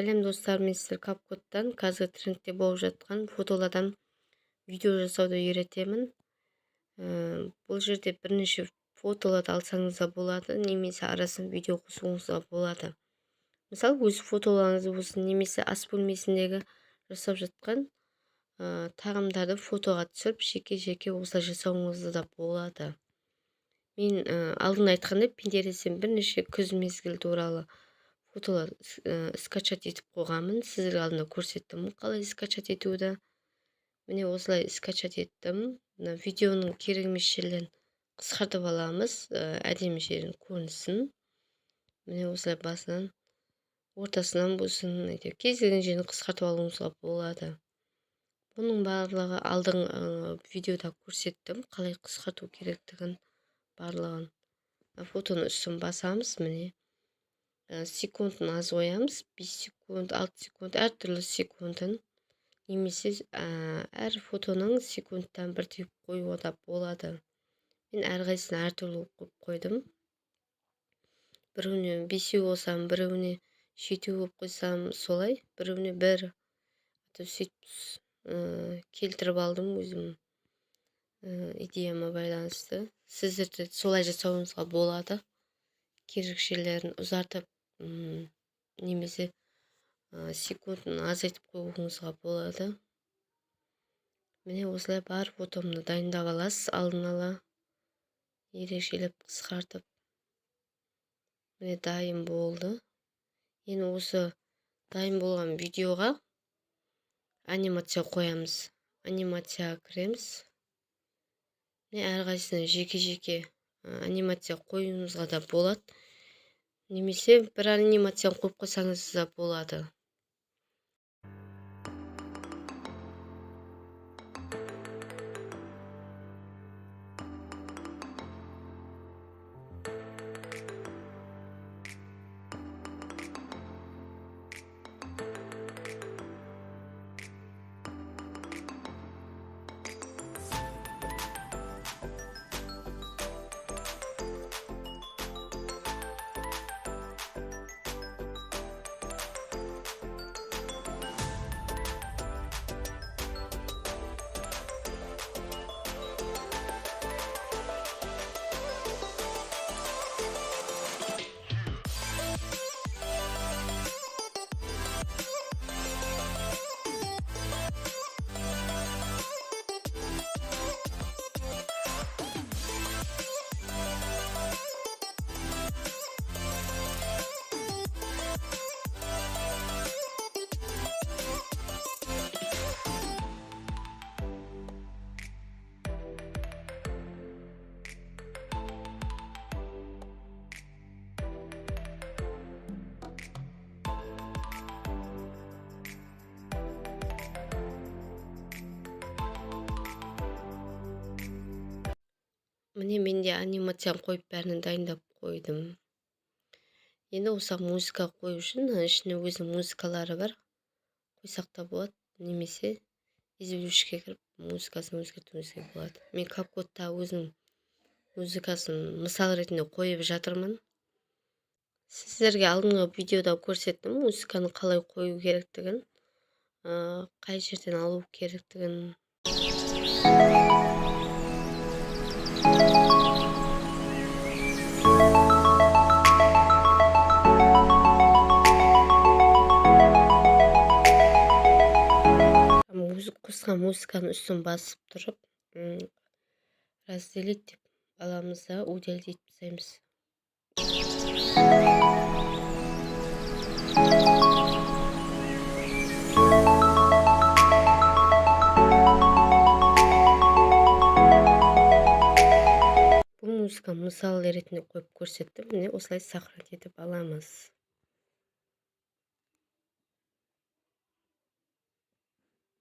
Сәлем, достар! Мен сіздер CapCut-тан қазір трендте болып жатқан фотолардан видео жасауды үйретемін. Бұл жерде бірнеше фотоларды алсаңыз да болады, немесе арасына видео қосуыңызға болады. Мысалы, өз фотоларыңыз болсын, немесе ас бөлмесіндегі жасап жатқан тағамдарды фотоға түсіріп, жеке-жеке осылай жасауыңызға да болады. Мен алдын айтқандай, Pinterest-тен бірнеше күз мезгілі туралы фотолар скачать етіп қойғанмын. Сіздерге алдында көрсеттім қалай скачать етуді. Міне, осылай скачать еттім. Мына видеоның керек емес жерлерін қысқартып аламыз, әдемі жерін көрінсін. Міне, осылай басынан, ортасынан болсын, әйтеуір кез келген жерін қысқартып алуыңызға болады. Бұның барлығы алдыңғы видеода көрсеттім қалай қысқарту керектігін барлығын. Фотоның үстін басамыз, міне, секундын аз қоямыз, 5 секунд, 6 секунд, әртүрлі секундын, немесе әр фотоның секундтан бір түйіп қоюға да болады. Мен әрқайсысын әртүрлі қойып қойдым: біреуіне бесеу қосамын, біреуіне жетеу қойып қойсам, солай, біреуіне бір, сөйтіп келтіріп алдым өзім идеяма байланысты. Сіздер де солай жасауыңызға болады, керек жерлерін ұзартып немесе секундын азайтып қоюыңызға болады. Міне, осылай бар фотомды дайындап аласыз алдын ала, ерекшелеп, қысқартып. Міне, дайын болды. Енді осы дайын болған видеоға анимация қоямыз. Анимацияға кіреміз. Міне, әрқайсысына жеке-жеке анимация қоюыңызға да болады, немесе бір анимацияны қойып қойсаңыз да болады. Міне, мен де анимацияны қойып, бәрін дайындап қойдым. Енді осы музыка қою үшін ішінде өзінің музыкалары бар, қойсақ та болады, немесе извлечь-ке кіріп, музыкасын өзгертуіңізге болады. Мен CapCut-та өзінің музыкасын мысал ретінде қойып жатырмын. Сіздерге алдыңғы видеода көрсеттім музыканы қалай қою керектігін, қай жерден алу керектігін. Қосқан музыканың үстін басып тұрып, разделить деп аламыз да, удалить етіп тастаймыз. Бұл музыка мысал ретінде қойып көрсеттім. Міне, осылай сохранить етіп аламыз.